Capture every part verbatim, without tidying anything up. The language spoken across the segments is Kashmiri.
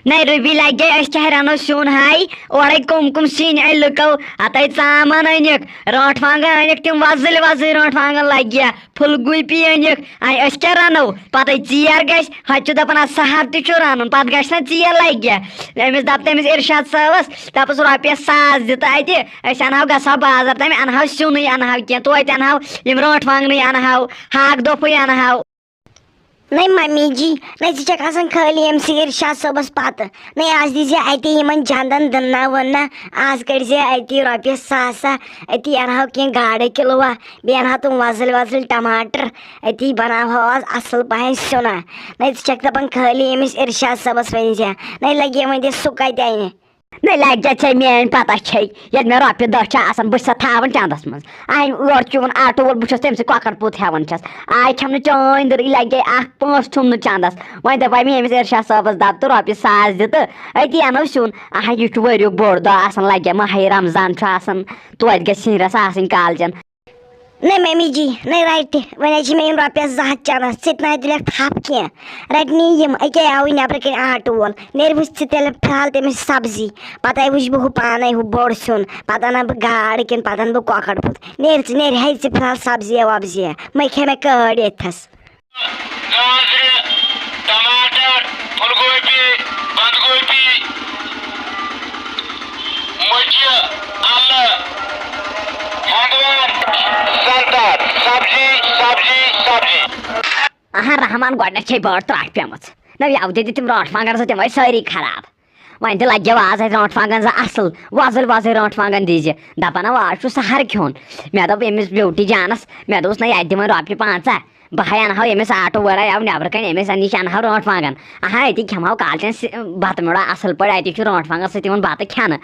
نَے رُبی لَگہِ، أسۍ کیٛاہ رَنو سیُن ہاے؟ اورَے کٕم کٕم سِنۍ أنۍ لُکو؟ ہَتَے ژامَن أنِکھ، رٲنٛٹھ وانٛگَن أنِکھ، تِم وۄزٕلۍ وۄزٕلۍ رٲنٛٹھ وانٛگَن لَگہِ، پھُل گوٗپی أنِکھ۔ اَے أسۍ کیٛاہ رَنو؟ پَتَے ژیر گژھِ، ہَتہِ چھُ دَپان اَز سَحَر تہِ چھُ رَنُن، پَتہٕ گژھِ نہ ژیر لَگہِ۔ أمِس دَپ تٔمِس اِرشاد صٲبَس، دَپُس رۄپیَس ساس دِ تہٕ اَتہِ، أسۍ اَنہٕ ہاو، گژھٕ ہاو بازَر تامہِ، اَنہٕ ہاو سیُنٕے اَنہٕ ہاو کینٛہہ، توتہِ اَنہٕ ہاو یِم رٲنٛٹھ وانٛگنٕے اَنہٕ ہاو، ہاکھ دوٚپھٕے اَنہٕ ہاو۔ نَے ممی جی، نَے ژٕ چھَکھ آسان خٲلی أمسٕے اِرشاد صٲبَس پَتہٕ۔ نَے آز دیٖزِ اَتی یِمَن جَندَن دٕننا وٕننا، آز کٔڑزِ اَتی رۄپیَس ساسا، أتی اَنہٕ ہاو کینٛہہ گاڈٕ کِلوٗا، بیٚیہِ اَنہٕ ہاو تِم وۄزٕلۍ وۄزٕلۍ ٹماٹر، أتی بَناوہو آز اَصٕل پَہَن سیُنا۔ نَے ژٕ چھَکھ دَپان خٲلی أمِس اِرشاد صٲبَس ؤنۍ زِ، نَے لَگہِ وۄنۍ تہِ سُہ کَتہِ اَنہِ؟ نَے لَگہِ ژےٚ میٛٲنۍ پَتہ چھے، ییٚلہِ مےٚ رۄپیہِ دَہ چھِ آسان، بہٕ چھَسَتھ تھاوان چَندَس منٛز۔ اَمہِ یورٕ چھُ یِوان آٹوٗ وول، بہٕ چھُس تٔمۍ سٕے کۄکَر پوٗت ہٮ۪وان چھَس۔ آے کھٮ۪م نہٕ چٲنۍ دٔرٕے، لَگے اَکھ پونٛسہٕ چھُم نہٕ چَندَس۔ وۄنۍ دَپے مےٚ ییٚمِس اِرشاد صٲبَس، دَپ تہٕ رۄپیہِ ساس دِ تہٕ أتی اَنو سیُن۔ اَہا، یہِ چھُ ؤریُک بوٚڑ دۄہ آسان، لَگے ماہِ رمضان چھُ آسان، توتہِ گژھِ سِنۍ رَس آسٕنۍ کالچَن۔ نَے ممی جی، نَے رَٹہِ، وۄنۍ حظ چھِ مےٚ یِم رۄپیَس زٕ ہَتھ چَندَس، ژٕ تہِ نَے تُلٮ۪کھ تھَپھ کینٛہہ۔ رَٹنی یِم، أکیٛاہ آوٕے نٮ۪برٕ کَنۍ آٹوٗ وول، نیرِ وٕچھ ژٕ تیٚلہِ فِلحال تٔمِس سبزی، پَتہٕ وٕچھِ بہٕ ہُہ پانَے ہُہ بوٚڑ سیُن، پَتہٕ اَنَکھ بہٕ گاڈٕ کِنہٕ پَتہٕ اَنہٕ بہٕ کۄکَر پوٗت۔ نیرِ ژٕ، نیرِ ہے ژٕ فِلحال سبزی وَبزی، مَے کھے مےٚ کٲڑۍ ییٚتھَس۔ گازرِ، ٹماٹر، پھُلگوٗپی، بندگوٗپی، مُجہِ، اَلہٕ، ہٮ۪نٛدوٮ۪نٛد، سنٛگتر، سبزی، سبزی، سبزی۔ اہن رحمان، گۄڈٕنٮ۪تھ چھے بٔڑ ترٛٹھ پیمٕژ۔ نہ یَوٕ دِتۍ تِم رٲنٛٹھ وانٛگن زٕ، تِم ٲسۍ سٲری خراب۔ وۄنۍ تہِ لَگیو آز اَتہِ رٲنٛٹھ وانٛگن زٕ اَصٕل، وۄزٕلۍ وۄزٕلۍ رٲنٛٹھ وانٛگن دیٖزِ۔ دَپان ہو آز چھُ سحر کھیوٚن۔ مےٚ دوٚپ أمِس بیوٹی جانَس، مےٚ دوٚپُس نہ یَتہِ دِمَے رۄپیہِ پنٛژاہ۔ بہٕ ہاے اَنہٕ ہاو ییٚمِس آٹوٗ وَرٲے آو نٮ۪برٕ کَنۍ، أمِس نِش اَنہٕ ہاو رٲنٛٹھ وانٛگن۔ اَہا أتی کھٮ۪مہٕ ہاو کالچَن سِ-، بَتہٕ میوٚڑا اَصٕل پٲٹھۍ، اَتی چھُ رٲنٛٹھ وانٛگن سۭتۍ یِوان بَتہٕ کھٮ۪نہٕ۔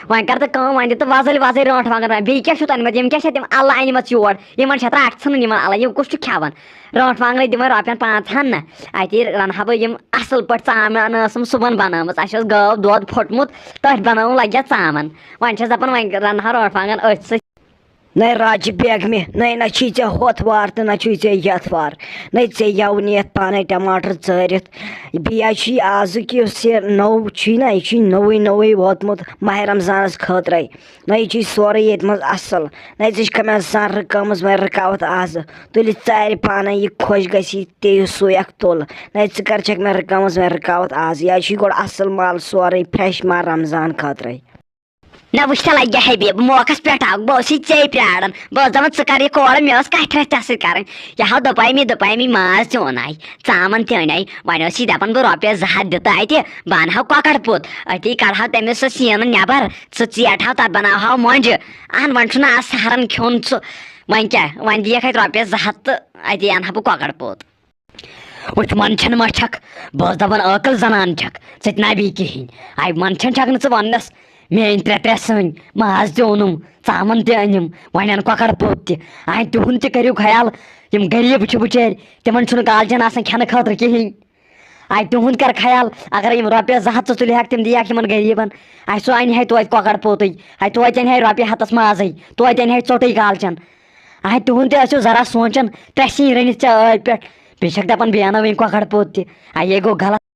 وۄنۍ کر تہٕ کٲم، وۄنۍ دِ تہٕ وۄزٕلۍ وۄزٕلۍ رٲنٛٹھ وانٛگن رَنھ۔ بیٚیہِ کیٛاہ چھُتھ اوٚنمُت؟ یِم کیٛاہ چھِ تِم اَلہٕ اَنِمَژٕ یور؟ یِمَن چھِ اَتھ رَٹھ ژھٕنٕنۍ، یِمَن اَلہٕ، یِم کُس چھُ کھٮ۪وان؟ رٲنٛٹھ وانٛگنَے دِمَے رۄپیَن پانٛژہَن نہ۔ اَتی رَنہٕ ہا بہٕ یِم اَصٕل پٲٹھۍ ژامَن ٲسٕم صُبحن بَنٲومٕژ۔ اَسہِ اوس گٲو دۄد پھوٚٹمُت، تٔتھۍ بَنٲوٕم لَگہِ ہا ژامَن۔ وۄنۍ چھَس دَپان وۄنۍ رَنہٕ ہا رٲنٛٹھ وانٛگَن أتھۍ سۭتۍ۔ نَے راجہِ بیگمہِ، نَے نہ چھی ژےٚ ہۄتھ وار تہٕ نہ چھُے ژےٚ یَتھ وار، نَے ژےٚ یَوٕ نِیَتھ پانَے ٹماٹر ژٲرِتھ۔ بیٚیہِ حظ چھُے آزُک یُس یہِ نوٚو چھُے نہ، یہِ چھُے نوٚوُے نوٚوُے ووتمُت ماہِ رمضانَس خٲطرَے۔ نَے یہِ چھُے سورُے ییٚتہِ منٛز اَصٕل، نَے ژےٚ چھِ کَمہِ آز زَن رٕکٲمٕژ وۄنۍ رُکاوَتھ آزٕ۔ تُلِتھ ژارِ پانَے یہِ خۄش گژھی، تہِ یُس سُے اَکھ تُل۔ نَے ژٕ کَر چھَکھ مےٚ رٕکٲمٕژ وۄنۍ رُکاوَتھ آز، یہِ حظ چھُے گۄڈٕ اَصٕل مال سورُے فرٛٮ۪ش مال رمضان خٲطرَے۔ نہ وٕچھ تہ لگہِ ہا حبیب، موقعس پٮ۪ٹھ آو، بہٕ اوسُے ژے پیاران۔ بہٕ ٲسٕس دپان ژٕ کر یہِ کورٕ، مےٚ ٲس کتھِ رژھ ژےٚ سۭتۍ کرٕنۍ۔ یہِ ہاو دوٚپے مےٚ، دوٚپے مےٚ ماز تہِ اوٚناے، ژامن تہِ أنۍ۔ وۄنۍ ٲس یہِ دپان بہٕ رۄپیس زٕ ہتھ دِتہٕ اتہِ، بہٕ انہٕ ہاو کۄکر پوٚت، أتی کڑہاو تٔمِس سُہ سیٖنہٕ نٮ۪بر، سُہ ژیٹہاو تتھ بناوہاو مۄنجہِ۔ اہن وۄنۍ چھُنہٕ آز سحرن کھیوٚن ژٕ، وۄنۍ کیٛاہ، وۄنۍ دِیکھ اتہِ رۄپیس زٕ ہتھ تہٕ اتی انہٕ ہا بہٕ کۄکر پوٚت۔ وٕچھ، منٛدچھان ما چھکھ؟ بہٕ اوسُس دپان، عٲقل زنان چھکھ، ژٕ تہِ نہ بیٚیہِ کِہینۍ۔ آے منٛدچھان چھکھ نہٕ ژٕ وننس؟ میٲنۍ ترٛےٚ ترٛےٚ سٔنۍ، ماز تہِ اوٚنُم، ژامن تہِ أنِم، وۄنۍ اَن کۄکر پوٚت تہِ۔ آے تِہُنٛد تہِ کٔرِو خیال، یِم غریٖب چھِ بِچٲرۍ، تِمن چھُنہٕ کالچن آسان کھٮ۪نہٕ خٲطرٕ کِہینۍ۔ آے تِہُنٛد کر خیال، اگر یِم رۄپیس زٕ ہتھ ژٕ تُلہِ ہکھ، تِم دِیہِ ہکھ یِمن غریٖبن۔ آے سُہ انہِ ہے توتہِ کۄکر پوٚتُے، آے توتہِ انہِ ہے رۄپیہِ ہتس مازے، توتہِ انہِ ہے ژوٚٹُے کالچن۔ آے تُہُنٛد تہِ ٲسِو ذرا سونٛچان، ترٛےٚ سِنۍ رٔنِتھ ژےٚ ٲدۍ پٮ۪ٹھ، بیٚیہِ چھَکھ دَپان بیٚیہِ اَنو وۄنۍ کۄکَر پوٚت تہِ۔ آے یے گوٚو غلط۔